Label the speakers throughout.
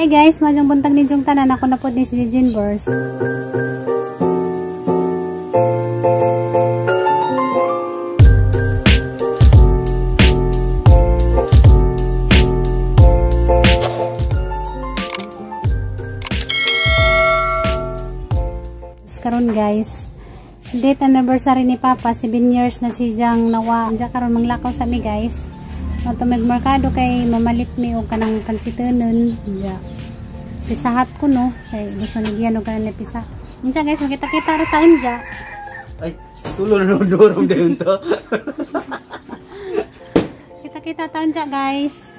Speaker 1: Hi guys, maayong buntag ninyong tanan. Ako na po ni si Jinbers. Karon guys, date anniversary ni Papa, 7 years na si Jang nawa. Diya karon manglakaw sa mi guys. Ato magmerkado kay mamalit mi og kanang pansitonon. Diya. Pisahat ko no, kay gusto ni Gian og kanang pisa. Unsa guys, makita-kita ra taon diya.
Speaker 2: Ay, tulo na durong dayon to.
Speaker 1: Kita-kita taon diya guys.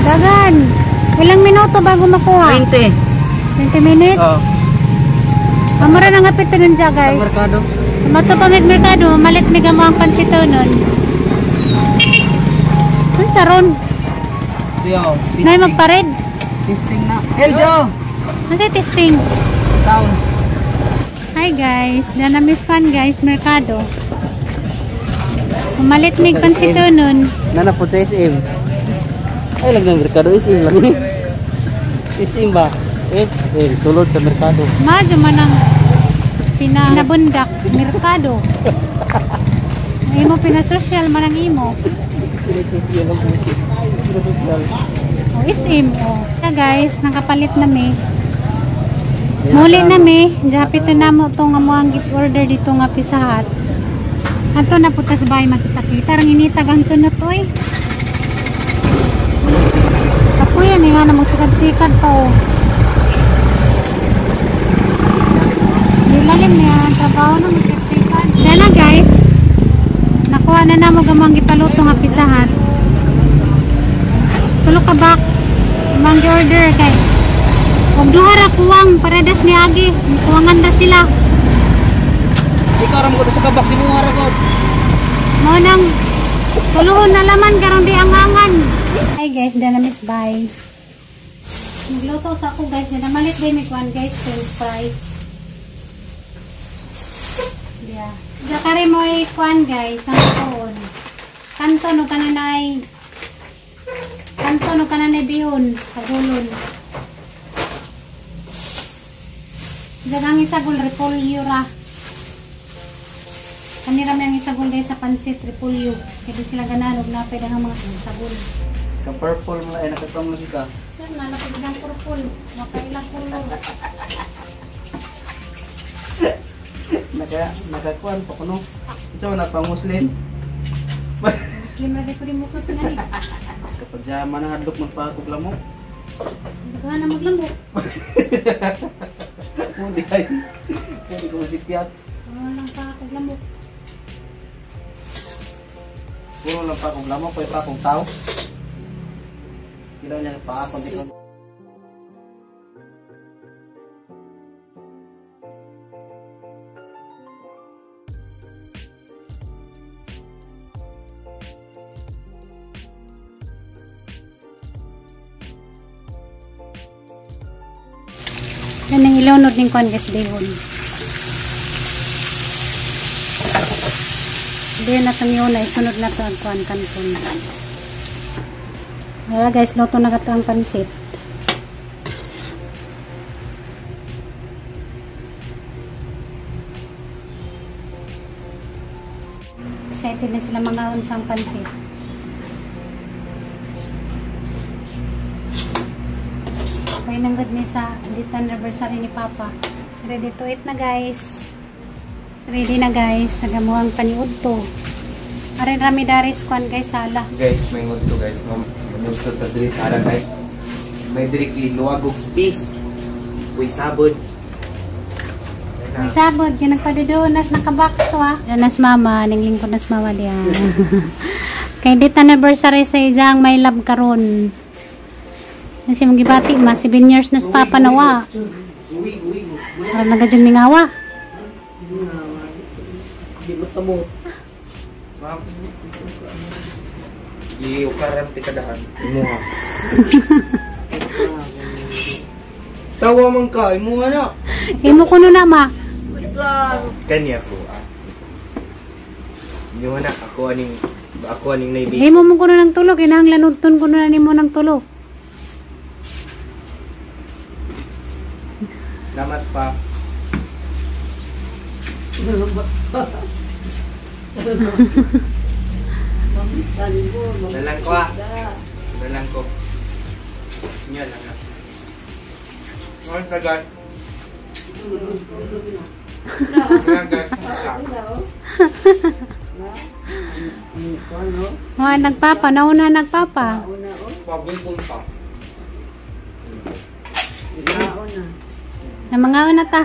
Speaker 1: Dagan! Ilang minuto bago makuha?
Speaker 2: 20.
Speaker 1: 20 minutes?
Speaker 2: Oo.
Speaker 1: Amara na nga pito nun dyan, guys.
Speaker 2: Sa merkado.
Speaker 1: Mato pa may merkado, malit may gamo ang pansito nun. Ano sa ron?
Speaker 2: Diyo.
Speaker 1: Nay magpared?
Speaker 2: Testing na. Eljo!
Speaker 1: Ano sa testing?
Speaker 2: Town.
Speaker 1: Hi guys, dyan na miss fan guys, merkado. Malit may pansito nun.
Speaker 2: Nana po sa SM. Ay lang ng merkado, SM lang eh. SM ba? SM, sulod sa merkado.
Speaker 1: Madyo man ang pinabundak, merkado. Imo pinasosyal man ang imo.
Speaker 2: Pinasosyal ang pusi. Pinasosyal.
Speaker 1: O SM, o. Kaya guys, nakapalit na mi. Muli na mi, japit na namo itong amuang gift order dito nga Pizza Hut. Ato na putas bahay magkita-kita. Rang initag ang tunot, oy. Ako yan, nga na magsikad-sikad pa, oh. Nilalim niya ang trabaho na magsikad-sikad. Kaya na guys, nakuha na namo gamang gipaluto nga Pizza Hut. Tulo ka box, amang gi-order kay. Og duha ra kuwang paredas ni Agi, kuwangan ra sila.
Speaker 2: Ikaw ra mo sa ka box imo ra ko.
Speaker 1: Mo nang tuluhon na laman karon di angangan. Hi guys, dana miss bye. Nagluto sa ako guys, na malit din mi kuan guys, french fries. Yeah. Jakari mo ay kuan guys, ang tuon. Kanto no kananay. Kanto no kananay bihon, sagulon. Dagang isagol repolyo ra. Kanira may ang isagol guys sa pansit repolyo. Kaya sila ganahan og napay daghang mga sagol.
Speaker 2: Ka purple mo ay nakatong na ka.
Speaker 1: Sir, nalapit ang purple. Makailang kulor.
Speaker 2: Nakakuan pa kuno. Ito na pang Muslim.
Speaker 1: Muslim ra di ko di musot nga ni.
Speaker 2: Kapag jama na hadlok magpakog lamok.
Speaker 1: Daghan na maglamok.
Speaker 2: Hindi ay. Hindi ko masipyat.
Speaker 1: Puro lang pakog lamok.
Speaker 2: Puro lang pakog lamok, pwede pakog tao. Ilaw niya pa di ko.
Speaker 1: Yan ang ilunod ng kuan guys bihon. Diyan na itong yun, isunod na ito ang kuan kanton. Kaya guys, luto na ito ang pansit. Excited na sila mga unsang pansit. Okay, nanggod ni sa dito anniversary ni Papa. Ready to eat na guys. Ready na guys. Nagamuhang paniud to. Arin rami daris kwan guys sala.
Speaker 3: Guys, may ngud to guys. Ngud to diri sala guys. May diri kay luwag og space. Uy sabod.
Speaker 1: May sabod kay nagpadudunas naka-box to ha. Nas mama, ning lingkod nas mama diya. Kay dito anniversary sa ijang may love karon. Kasi magibati ma 7 years na sa Papa nawa. Aron nagadyan mingawa.
Speaker 2: Di basta mo.
Speaker 3: Giukaran ti kadahan. Imuha. Tawa man ka, imuha na.
Speaker 1: Imo kuno na ma.
Speaker 3: Kanya ko ah. Imuha na ako aning naibi.
Speaker 1: Imo mo kuno ng tulo kinahanglan udton kuno na nimo ng tulo.
Speaker 3: Salamat pa. Dalan ko ah. Dalan ko. Yan lang ah. Ngayon sa guys. Ngayon guys.
Speaker 1: Wa nagpapa, nauna nagpapa.
Speaker 3: Pabulbul pa.
Speaker 1: Na mga una ta.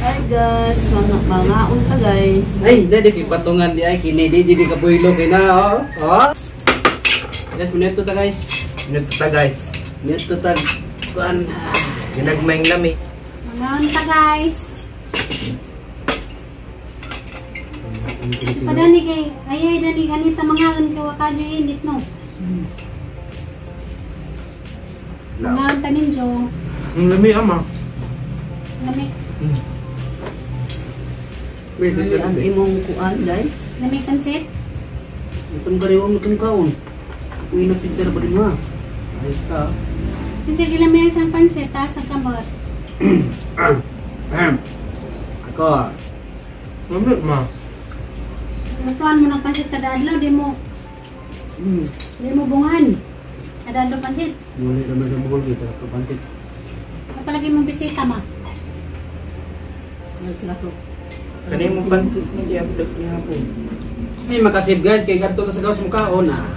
Speaker 4: Hi guys, mangaon ka guys.
Speaker 2: Ay, dadi kipatungan di ay kini di di ka buhilo kay na oh. Oh. Guys, minuto ta guys.
Speaker 3: Minuto ta guys.
Speaker 2: Minuto ta kuan.
Speaker 3: Ginagmayng lami.
Speaker 1: Mangaon ta guys. Padani kay ayay dani ganita mangaon kay wa kadyo init no. Mangaon ta ninyo.
Speaker 3: Ang lami ama.
Speaker 1: Lami.
Speaker 3: Wait,
Speaker 4: ang imong kuan day.
Speaker 1: Lami pansit.
Speaker 2: Itong kariwang itong kaon. Uy na picture ba din mo? Ayos ka.
Speaker 1: Kasi gilami ang pansit ta sa kamot.
Speaker 2: Ako.
Speaker 3: Lami ma.
Speaker 1: Lutuan mo ng pansit kada adlaw di mo. Di mo bungan. Kada adlaw pansit.
Speaker 2: Muli naman sa bukol kita ka pansit.
Speaker 1: Napalagi mong bisita ma.
Speaker 3: Kani mo pansit ni giabdag ni hapon.
Speaker 2: May makasave guys kay kadto ta sa gawas mo kaon ah.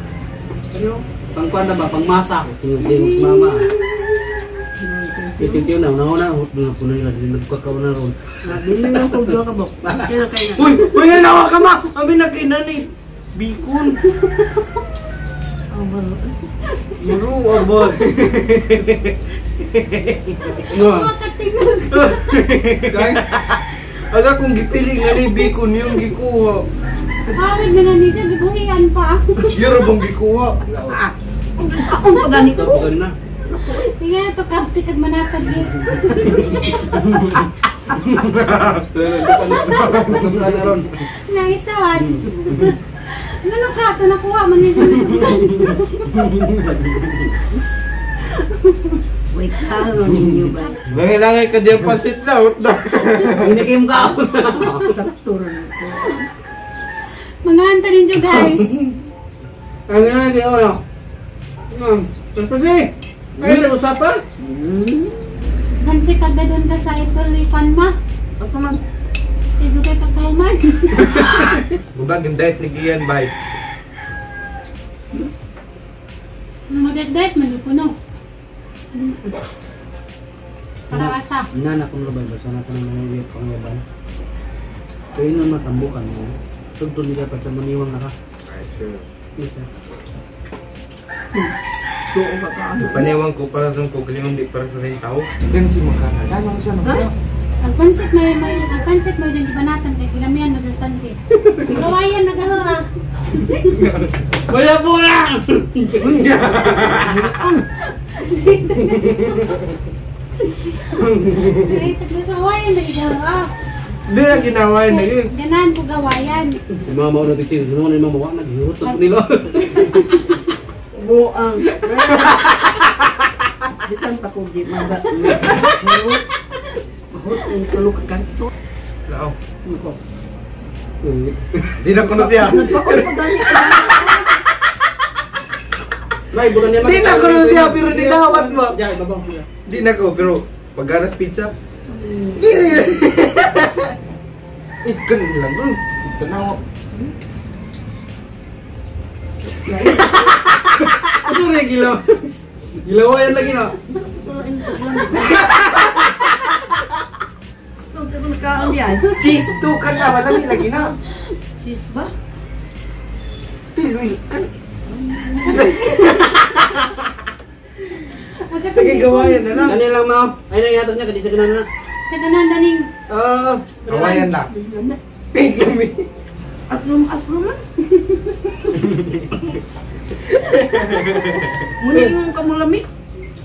Speaker 2: Ano? Pangkuan na ba pangmasa? Tingog mama. Titigtiw na una na puno nila din nagkakaon na ron.
Speaker 4: Dili na ko duha ka bok. Kaya kay na.
Speaker 3: Uy, uy nawa ka ma. Ang binakina ni bikon.
Speaker 2: Muru orbol. No.
Speaker 3: Guys, aga kung gipili nga ni bikon yung gikuha.
Speaker 1: Pawid na na niya, gibuhian pa.
Speaker 3: Yara bang gikuha?
Speaker 4: Kaon pa gani ko.
Speaker 2: Kaon na.
Speaker 1: Tingnan na to, kapti kag manatag di. Naisawan. Ano ka? Ito nakuha man yung
Speaker 4: Wait, kaon ninyo ba?
Speaker 3: Nangilangay ka diyan pansit na. What the?
Speaker 2: Pinikim ka.
Speaker 4: Sakturon ko.
Speaker 1: Mga anta ninyo guys.
Speaker 2: Ano na di ano? Tapos eh. Kayo nag-usapan?
Speaker 1: Gansi ka doon ka sa ito ipan ma.
Speaker 4: Ako man.
Speaker 1: Tigo kay kakauman.
Speaker 3: Bugag yung diet ni Gian, bye.
Speaker 1: Mag-diet man puno. Para asa.
Speaker 2: Nana kung labay ba sana tanang mga pangyaban. Kaya nun matambukan mo. Tugtog nila pa sa maniwang na ka.
Speaker 3: Ay, sure.
Speaker 2: Yes, sir.
Speaker 3: Panewang ko para sa kagalingon di para sa rin tao. Gansi magkakala lang siya nang.
Speaker 1: Ang pansit may ang pansit mo din gibanatan kay gilamian mo sa pansit. Kawayan nagaha.
Speaker 2: Wala po na!
Speaker 1: Ay, taglo sa kawayan nagaha.
Speaker 3: Di na ginawa yun yun.
Speaker 1: Ganahan ko gawayan.
Speaker 2: Si mama na titig, sino ni mama wa naghihurot ko nila.
Speaker 4: Buang. Bisan pa ko di maga. Mahut ang tulog ka kanto.
Speaker 3: Lao.
Speaker 4: Nako.
Speaker 3: Di na kuno siya.
Speaker 4: Nagpaon pa gani.
Speaker 2: Bay, bukan niya.
Speaker 3: Di na kuno siya pero dinawat mo.
Speaker 2: Ya, ibabaw siya.
Speaker 3: Di na ko pero pagganas pizza. Di na. Ikan lang dun. Sa nawa.
Speaker 2: Ano rin gilaw? Gilawayan lagi na.
Speaker 4: Kaon yan.
Speaker 3: Cheese to ka na wala ni lagi na.
Speaker 4: Cheese ba?
Speaker 3: Tiloy kan. Lagi gawayan na lang.
Speaker 2: Ano lang ma'am? Ay na yata niya kadi sa kanana na.
Speaker 1: Kadanan daning
Speaker 2: Ah,
Speaker 3: Gawayan lang. Tingnan mi.
Speaker 4: Aslum aslum man. Muna yung kamulamig.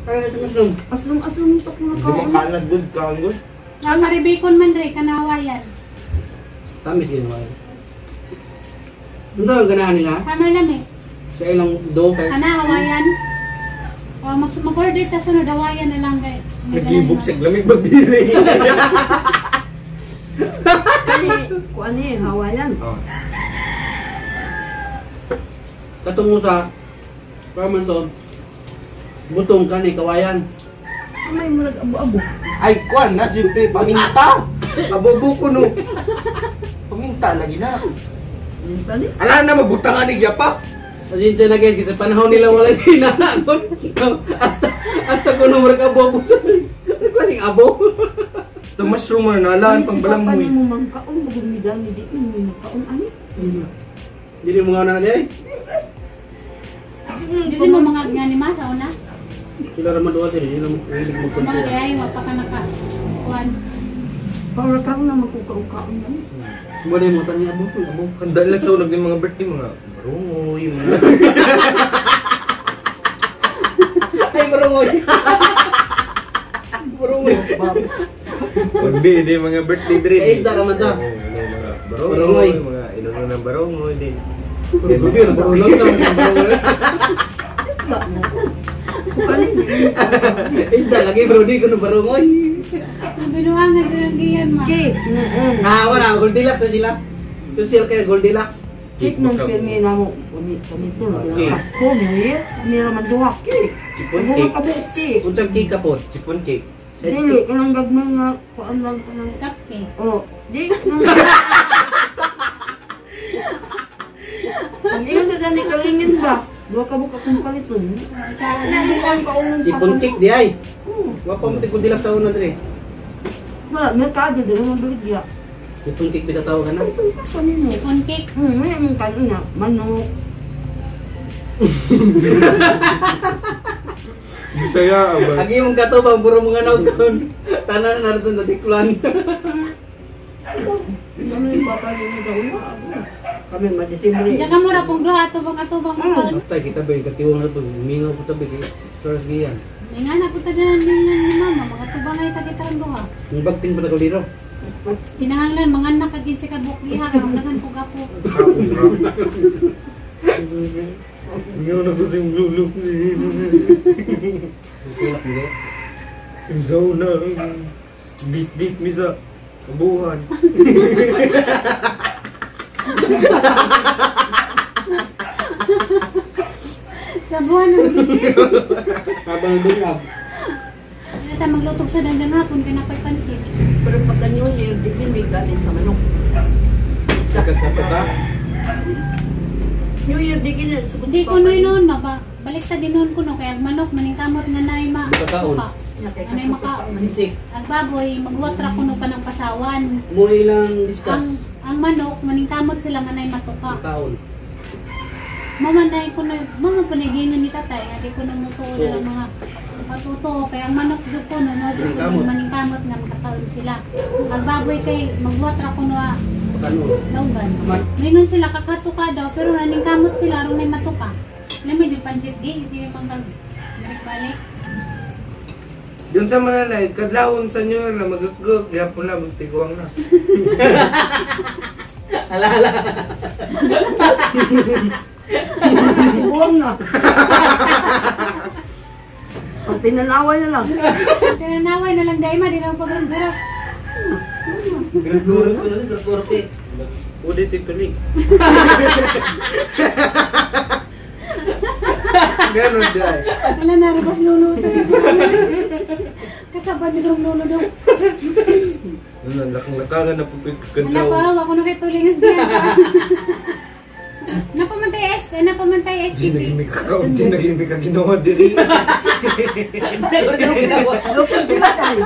Speaker 2: Kaya sa mushroom.
Speaker 4: Aslum aslum tok na
Speaker 3: Hindi man
Speaker 4: kaon.
Speaker 3: kalat gud kaon gud.
Speaker 1: Ang maribikon man dre kanawayan.
Speaker 2: Tamis ginawa. Ano ang ganahan nila?
Speaker 1: Tama lami.
Speaker 2: Sa ilang do kay
Speaker 1: Kana Hawaiian. O mag-order ta sunod Hawaiian na lang kay.
Speaker 3: Nagibog sa lamig bag diri.
Speaker 4: Kani kuan ni Hawaiian.
Speaker 3: Oh.
Speaker 2: katong usa para man to butong kani kawayan.
Speaker 4: May murag abo-abo.
Speaker 3: Ay kuan na siyempre paminta. Abobo ko no. Paminta lagi na.
Speaker 4: Tani.
Speaker 3: Ala na magbutang ani gyapa.
Speaker 2: Pasensya na guys, kasi sa panahon nila wala sinanakon. Hasta hasta kuno murag abo sa klaseng abo.
Speaker 3: Ito mushroom na alaan pang
Speaker 4: Ni
Speaker 3: balamoy.
Speaker 4: mo mangkaon magumidal ni di mo makaon ani.
Speaker 2: Dili mo nga na di.
Speaker 1: Dili mo mga nga ni ma sa una.
Speaker 2: Sila ra man duwa sila, sila mo hilig
Speaker 1: Mga
Speaker 2: magkontrol.
Speaker 1: kay wa pa ka naka kuan.
Speaker 4: Para karon na magkukaon man.
Speaker 2: Mo na mo tani abo, abo.
Speaker 3: Kanda lang sa ulag ng mga birthday mga marungoy. Mga
Speaker 2: Ay marungoy. Marungoy.
Speaker 3: Hindi, hindi mga birthday dre.
Speaker 2: Kay isda raman ta.
Speaker 3: Oo, ano, mga barongoy,
Speaker 2: Barongoy.
Speaker 3: mga inuno ng barongoy din.
Speaker 2: Gabi na marunong sa mga barongoy.
Speaker 4: Isda na. Kani.
Speaker 2: Isda lagi bro di kuno barongoy.
Speaker 1: Binuangan sa giyan ma.
Speaker 4: Cake.
Speaker 2: Ah, wala Goldilocks na sila. Social kay Goldilocks.
Speaker 4: Cake nang pirmi na mo. Kami kami to
Speaker 3: Cake.
Speaker 4: Pasko New Year. Kami ra man duha cake.
Speaker 3: Chipon
Speaker 4: Duha
Speaker 3: cake.
Speaker 4: ka buok cake.
Speaker 2: Unsang cake ka po?
Speaker 3: Chipon cake.
Speaker 4: Dili kanang gagmay nga kuan lang kanang
Speaker 1: Cupcake.
Speaker 4: Oh, di. Ang iyon na gani kalingin ba? Duha ka buok akong paliton.
Speaker 1: Sa na
Speaker 4: Ang kaunon sa
Speaker 2: Chipon cake di ay.
Speaker 4: Oo.
Speaker 2: Wa pa mo ti Goldilocks sa una dre.
Speaker 4: Wala, merkado di naman baligya.
Speaker 2: Chipon cake bitatawag ka na.
Speaker 4: Paliton pa kanino.
Speaker 1: Chiffon cake.
Speaker 4: May among kanina, manok.
Speaker 3: Bisaya ba?
Speaker 2: Agi mong katubang puro mga nawgon. Tanan na nato na tiklan.
Speaker 4: Ano yung papalit mo daw na? Kami ma-Desembre.
Speaker 1: Diyan ka mura pong duha atubang atubang mo kaon.
Speaker 2: Patay kita ba katiwang na pag mingaw po tabi kay Source giyan.
Speaker 1: May nga na punta na ni mama mga tubang ay ta kita duha.
Speaker 2: Ang bagting pa tagaliro.
Speaker 1: Kinahanglan mga anak kag 15 ka buok diha karon daghan ko gapo.
Speaker 3: Ngayon ako sa yung lulok.
Speaker 2: Tulak mo.
Speaker 3: Yung sauna. Bit-bit mi sa kabuhan.
Speaker 1: Sa buwan na magiging.
Speaker 2: Habang bungag.
Speaker 1: Hindi ta maglutog sa dandan hapon kay napay pansit.
Speaker 4: Pero pagka New Year, di din may galit sa manok.
Speaker 2: Kagkapit ha.
Speaker 4: New Year, di gini.
Speaker 1: Hindi ko noy noon ma ba. Balik ta din noon ko no kay ang manok maningkamot nga naay ma.
Speaker 2: Makakaon.
Speaker 1: Suka. Anay makaon.
Speaker 2: Sik.
Speaker 1: Ang baboy magwatra kuno ka ng pasawan.
Speaker 2: Mo ilang discuss.
Speaker 1: Ang manok maningkamot sila nga naay matuka.
Speaker 2: Kaon.
Speaker 1: Mama na kuno mama panigingan ni tatay nga di kuno mutuo na ng mga patuto kay ang manok jud kuno no jud kuno
Speaker 2: Maningkamot.
Speaker 1: maningkamot nga makakaon sila. Ang baboy kay magwatra kuno ah,
Speaker 2: Pagkano.
Speaker 1: laugan. Mingon sila kakatuka daw pero naningkamot sila aron may matuka. Lami di pansit di sige pang balik-balik.
Speaker 3: Doon ta mananay, kadlawon sa inyo na magagag, yapon lang, magtiguang na.
Speaker 2: Ala ala.
Speaker 4: Buwang na. Pag tinalaway na lang.
Speaker 1: Tinanaway na lang dahil ma di na pagranggurak.
Speaker 2: Gurgurot ko na gurgurot eh.
Speaker 3: Udi tituloy. Ganon dahil.
Speaker 1: Wala na rin lolo sa Kasabad ni lolo daw.
Speaker 3: Ano, lakang-lakangan na pupig
Speaker 1: Wala
Speaker 3: kadlaw.
Speaker 1: pa, wako na kay tulingas diyan. Napamantay S, eh, napamantay
Speaker 3: Di
Speaker 1: SCP.
Speaker 3: naging kakaon, di naging kaginawa diri.
Speaker 4: Lupit sila tayo.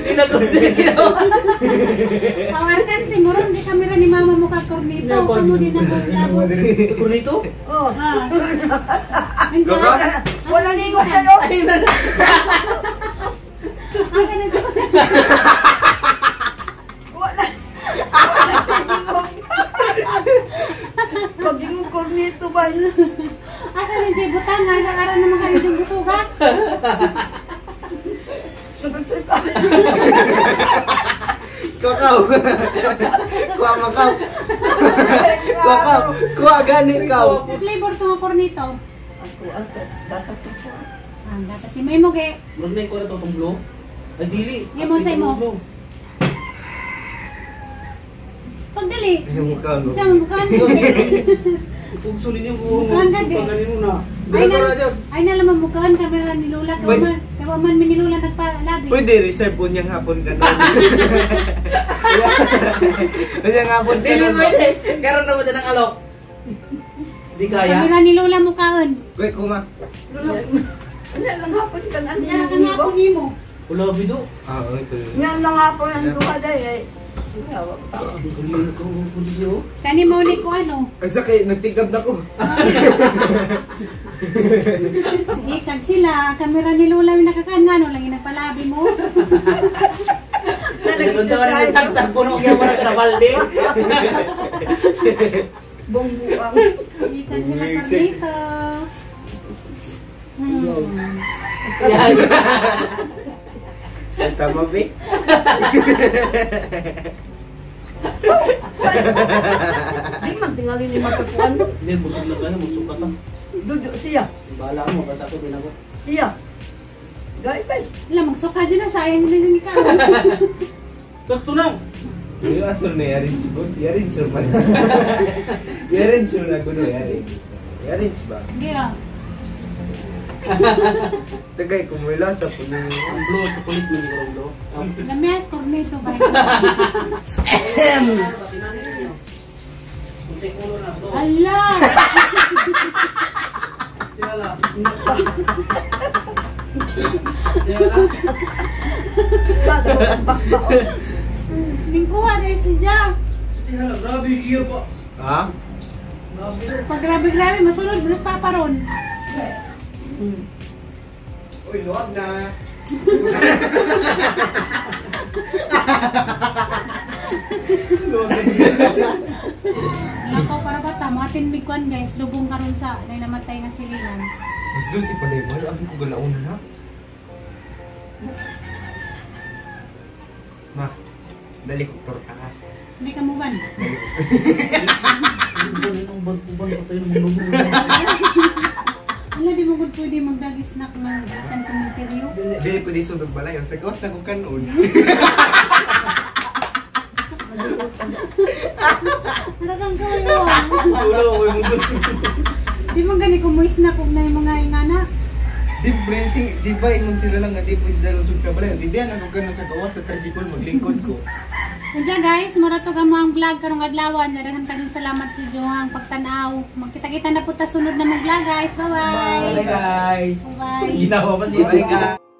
Speaker 2: Inagurot ginawa.
Speaker 1: Pawarkan si Moron di kamera ni mama mo ka kornito. Kamu din ang labot.
Speaker 2: Kurnito?
Speaker 4: Oh.
Speaker 1: Ah. Nandiyan.
Speaker 4: Wala ligo kayo.
Speaker 2: Ay na.
Speaker 1: Asa na ito?
Speaker 4: Wala. Wala ligo.
Speaker 1: Asa rin siya butang ha? Sa karan naman kayo yung busuga.
Speaker 3: Kuha Kuha makaw. Kuha ka. Kuha gani ikaw.
Speaker 1: Flavor to nga cornito.
Speaker 4: Ako ang gatas ko.
Speaker 1: Ang gatas si May mo ge.
Speaker 2: Murag na ko na to itong blue. Ay, dili.
Speaker 1: Imo sa imo. Pagdali.
Speaker 3: Yung mukha no.
Speaker 1: Sa mukhaan.
Speaker 2: Ug sulin yung buong.
Speaker 1: Mukhaan ka, di.
Speaker 2: Paganin mo na.
Speaker 1: Ay na,
Speaker 3: Dira, dira.
Speaker 1: ay na lamang mukhaan kamera ni Lola.
Speaker 3: Pwede.
Speaker 1: Kawa man mi ni Lola nagpalabi.
Speaker 3: Pwede reserve po niyang hapon ka nun. Unyang hapon ka
Speaker 2: Dili
Speaker 3: nun.
Speaker 2: pwede. Karon naman din ang alok. Di kaya.
Speaker 1: Kamera ni Lola mukhaan.
Speaker 3: Kuy, kuma.
Speaker 4: Ano lang hapon ka na.
Speaker 1: Yan ang hapon nimo.
Speaker 2: Wala bido.
Speaker 3: Ah, ito.
Speaker 4: Yan lang hapon ang duha day.
Speaker 1: Kani mo ni ko ano.
Speaker 3: Ay, sakay, nagtigab na ko.
Speaker 1: Ikag sila, kamera ni Lola yung nakakaan nga, ano lang yung nagpalabi mo.
Speaker 2: Unsa ka na tagtag puno kaya mo na trabalde.
Speaker 4: Bongbuang.
Speaker 1: Ikag sila Carlito.
Speaker 2: Yan.
Speaker 3: Ay, tama, be?
Speaker 4: Di man tingali ni matapuan.
Speaker 2: Hindi, busog na kayo, magsuka ta.
Speaker 4: Dudu siya.
Speaker 2: Bahala mo, basta ako din ako.
Speaker 4: Siya. Gay bay.
Speaker 1: Wala, magsuka dyan na, sayang din din ikaw.
Speaker 2: Sakto na!
Speaker 3: Yung ato na i-arrange ko. I-arrange man. I-arrange mo na ko no, i-arrange. I-arrange ba?
Speaker 1: Hindi lang.
Speaker 3: Tagay, kumula sa puno.
Speaker 2: Ang blue, chocolate man siguro ang blue.
Speaker 1: Lamyas, cornetto ba?
Speaker 2: Kunting ulo na to.
Speaker 1: Ala!
Speaker 2: Tiyala. Tiyala.
Speaker 4: Bago bakbao.
Speaker 1: Ningkuha na si Jack.
Speaker 2: Tiyala, grabe kiyo pa.
Speaker 3: Ha?
Speaker 2: Grabe.
Speaker 1: Pag grabe-grabe, masunod, mas paparon.
Speaker 3: Uy, luwag na.
Speaker 1: Nako, para ba tamo? Atin migkuan guys, lubong karon sa nay namatay nga silingan.
Speaker 3: Mas doon si Panay Mal, abi ko galaon na. Ma, dali ko torta ka.
Speaker 1: Hindi ka mo ban.
Speaker 2: Uban, patay ng lubong.
Speaker 1: Wala di mo gud pwede magdagis snack ng kan sa cementerio.
Speaker 3: Dili pwede sudog balay. Sa gawas na kong kanon.
Speaker 1: Ano kang kayo?
Speaker 2: Ulo, uy, mundo.
Speaker 1: Di mo gani kung mo snack kung na yung mga ingana.
Speaker 3: Di pre, si Bay, ingon sila lang nga di pwede dalon sud sa balay. Di diyan ako kanon sa gawas sa tricycle maglingkod ko.
Speaker 1: Nandiyan guys, murato ka mo ang vlog karong adlaw. Daghan kayong salamat sa Johang pagtan-aw. Magkita-kita na po ta sunod na mong vlog guys. Bye-bye.
Speaker 3: Bye guys.
Speaker 1: Bye-bye.
Speaker 2: Ginawa pa siya.
Speaker 3: Bye guys.